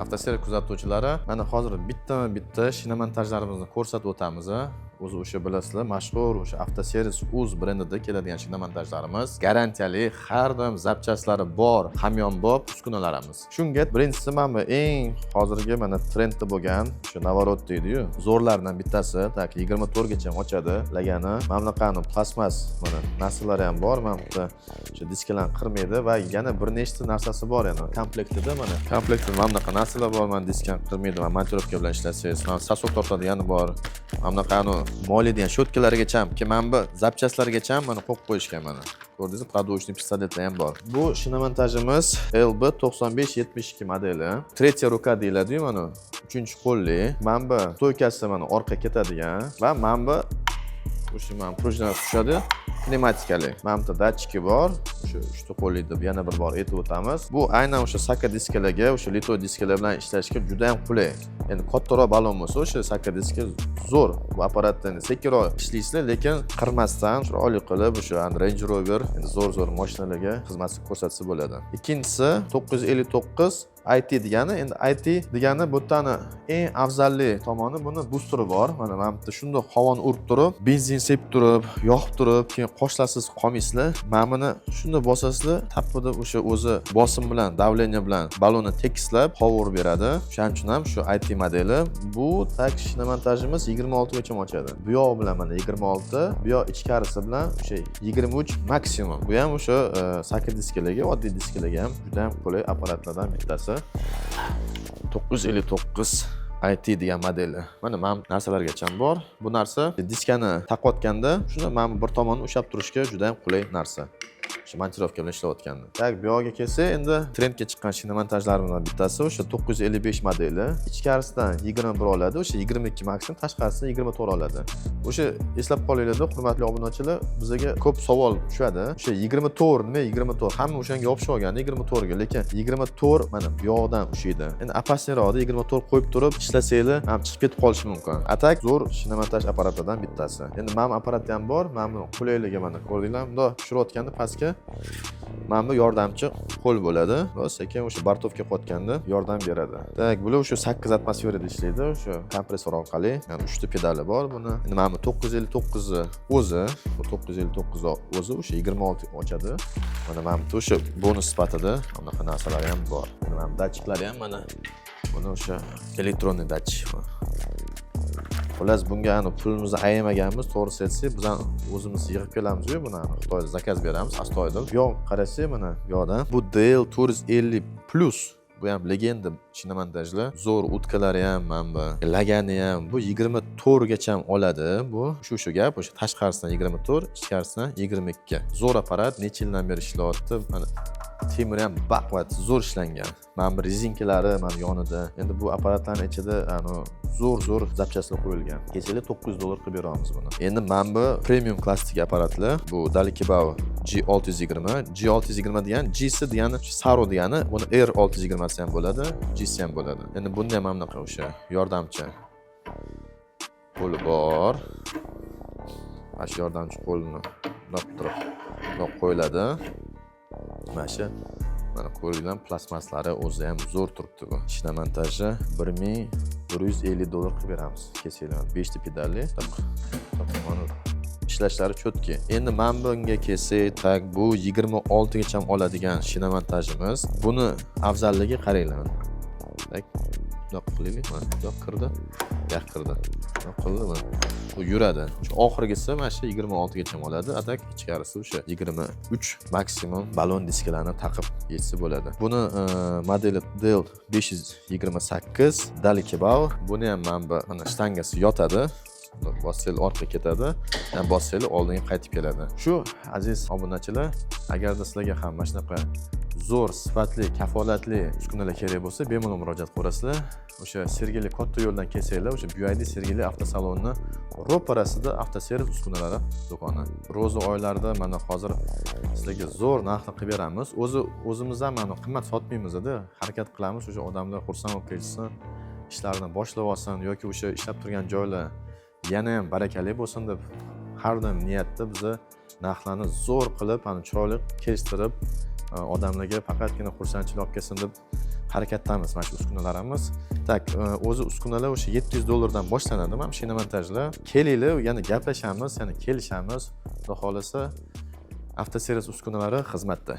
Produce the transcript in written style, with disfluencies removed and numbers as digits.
Avtoservis kuzatuvchilari, mana hozir bittama bitta shinamontajlarimizni ko'rsatib o'tamiz. O'zi o'sha bilasizlar, mashhur o'sha Avtoservis Uz brendida keladigan shinamontajlarimiz, garantiyali, har doim запчасть lari bor, hamyonbop uskunalarimiz. Shunga birinchisi mana bu eng hozirgi mana trendda bo'lgan o'sha наворот deydiyu, zo'rlardan bittasi. Так, 24 gacha ochadi lagani. Mana bunaqani plastmas mana narsalari ham bor. Mana bu yerda o'sha diskalarni qirmaydi va yana bir nechta narsasi bor yana komplektida. Mana komplektida mana bunaqa narsalar bor. Mana diskani qirmaydi, mana монтировка bilan ishlasangiz, mana сосок tortadigani bor, mana bunaqa moylaydigan щётка larigacha, keyin mana bu запчасть largacha mana qo'yib qo'yishgan. Mana ko'rdingizmi, продувочный pistoletlar ham bor. Bu shinamontajimiz LB 9572 modeli, третья рука deyiladiyu, mana uchinchi qo'lli. Mana bu стойка si mana orqa ketadigan va mana bu o'sha mana пружина tushadi, pnevmatikali. Mana bu yerda datchiki bor, o'sha uchta qo'lli deb yana bir bor aytib o'tamiz. Bu aynan o'sha saka diskalarga, o'sha литой diskalar bilan ishlashga juda ham qulay. Endi kattaroq balon bo'lsa, o'sha saka diska zo'r. Bu apparatda endi sekinroq ishlaysizlar, lekin qirmasdan chiroyli qilib o'sha Range Rover, endi zo'r zo'r mashinalarga xizmat ko'rsatsa bo'ladi. Ikkinchisi 959 IT degani. Endi IT degani bu yerdan eng afzalli tomoni, buni бустер i bor. Mana bu yerda shundoq havoni urib turib, benzin sepib turib, yoqib turib, keyin qoshlarsiz qolmaysizlar. Mana buni shundoq bosasizlar, tapida o'sha o'zi bosim bilan, давление bilan balonni tekislab havo urib beradi. O'shaning uchun ham shu IT modeli. Bu так shinamontajimiz 26 gacha ochadi. Bu yog'i bilan mana 26, bu yoq ichkarisi bilan o'sha 23 maksimum. Bu ham o'sha saka diskalarga, oddiy diskalarga ham juda ham qulay apparatlardan bittasi, 959 IT degan modeli. Mana bu narsalargacha bor. Bu narsa diskani taqayotganda shuni mana bu bir tomonni ushlab turishga juda ham qulay narsa. O'sha монтировка bilan ishlayotganda. Так, bu yog'iga kelsak, endi trendga chiqqan shinamontajlarimizdan bittasi o'sha 955 modeli. Ichkarisidan 21 oladi, o'sha 22 maksimum, tashqarisidan 24 oladi. O'sha eslab qolinglarda, hurmatli obunachilar, bizga ko'p savol tushadi. O'sha 24 nima 24? Hamma o'shanga yopishib olgan 24 ga, lekin 24 mana bu yoqdan ushlaydi. Endi опасный roqda 24 qo'yib turib ishlasanglar, ham chiqib ketib qolishi mumkin. А так zo'r shinamontaj apparatlardan bittasi. Endi mana bu apparatda ham bor, mana bu qulayligi, mana ko'rdinglar, bundoq tushirayotganda pastga mana bu yordamchi qo'l bo'ladi va sekin o'sha бортовка qilayotganda yordam beradi. Так, bular o'sha 8 atmosferada ishlaydi, o'sha kompressor orqali. Ya'ni 3 ta pedali bor buni. Endi mana bu 959 o'zi, bu 959 o'zi o'sha 26 ochadi. Mana bu o'sha bonus sifatida bunaqa narsalari ham bor. Endi mana bu datchiklari ham, mana buni o'sha электронный datchik. Xullas, bunga ani pulimizni ayamaganmiz, to'g'risi aytsak, biz ham o'zimiz yig'ib kelamiz-yu, buni ani Xitoyda заказ beramiz astoydil. Bu yoq qarasak, mana bu yoqdan bu DL 450 plus. Bu ham легенда shinamontajlar. Zo'r утка lari ham, mana bu lagani ham, bu 24 gacha ham oladi. Bu shu gap, o'sha tashqarisidan 24, ichkarisidan 22. Zo'r apparat, necha yildan beri ishlayapti. Mana temiri ham baquvvat, zo'r ishlangan. Mana bu rezinkalari mana yonida. Endi bu apparatlarning ichida ani zo'r zo'r запчасть lar qo'yilgan. Kechaga 900 dollar qilib beramiz buni. Endi mana bu premium klassdagi apparatlar. Bu Dalikibav G620. G620 degani, G'si degani Saro degani, buni R620 ham bo'ladi, G'si ham bo'ladi. Endi bunda ham mana bunaqa o'sha yordamchi qo'li bor. Mana shu yordamchi qo'lini bundoq turib, bundoq qo'yiladi. Mana shu, mana ko'ringlar, plastmaslari o'zi ham zo'r turibdi bu. Shinamontaji 1150 dollar qilib beramiz. Kelsanglar, 5 ta pedalli. Mana ishlashlari чётко. Endi mana bunga kelsak, так, bu 26 gacha oladigan shinamontajimiz. Buni afzalligi qaranglar. Так, bundoq qilaylik, mana bundoq kirdi, bu yoq kirdi. Bundoq qildi, mana. Bu yuradi. Shu oxirgisi mana shu 26 gacha oladi. А так ichkarisi o'sha 23 maksimum balon diskalarni taqib yetsa bo'ladi. Buni modeli DL 528 Dalikebau. Buni ham mana bu mana shtangasi yotadi. Bossanglar orqaga ketadi, yana bossanglar oldinga qaytib keladi. Shu, aziz obunachilar, agarda sizlarga ham mana shunaqa zo'r, sifatli, kafolatli uskunalar kerak bo'lsa, bemalol murojaat qilaverasizlar. O'sha Sergeli katta yo'ldan kelsanglar, o'sha BYD Sergeli avtosalonni ro'parasida avtoservis uskunalari do'koni. Ro'za oylarida mana hozir sizlarga zo'r narxda qilib beramiz. O'zi o'zimiz ham mana qimmat sotmaymiz-da, harakat qilamiz, o'sha odamlar xursand bo'lib ketishsin, ishlarini boshlab olsin yoki o'sha ishlab turgan joylar yana ham barakali bo'lsin deb har doim niyatda biza narxlarni zo'r qilib, ana chiroyli kelishtirib, odamlarga faqatgina xursandchilik olib kelsin deb harakat qilamiz. Harakatdamiz, mana shu uskunalarimiz. Так, o'zi uskunalar o'sha 700 dollardan boshlanadi, mana шиномонтаж lar. Kelinglar, yana gaplashamiz, yana kelishamiz. Xudo xohlasa, avtoservis uskunalari xizmatda.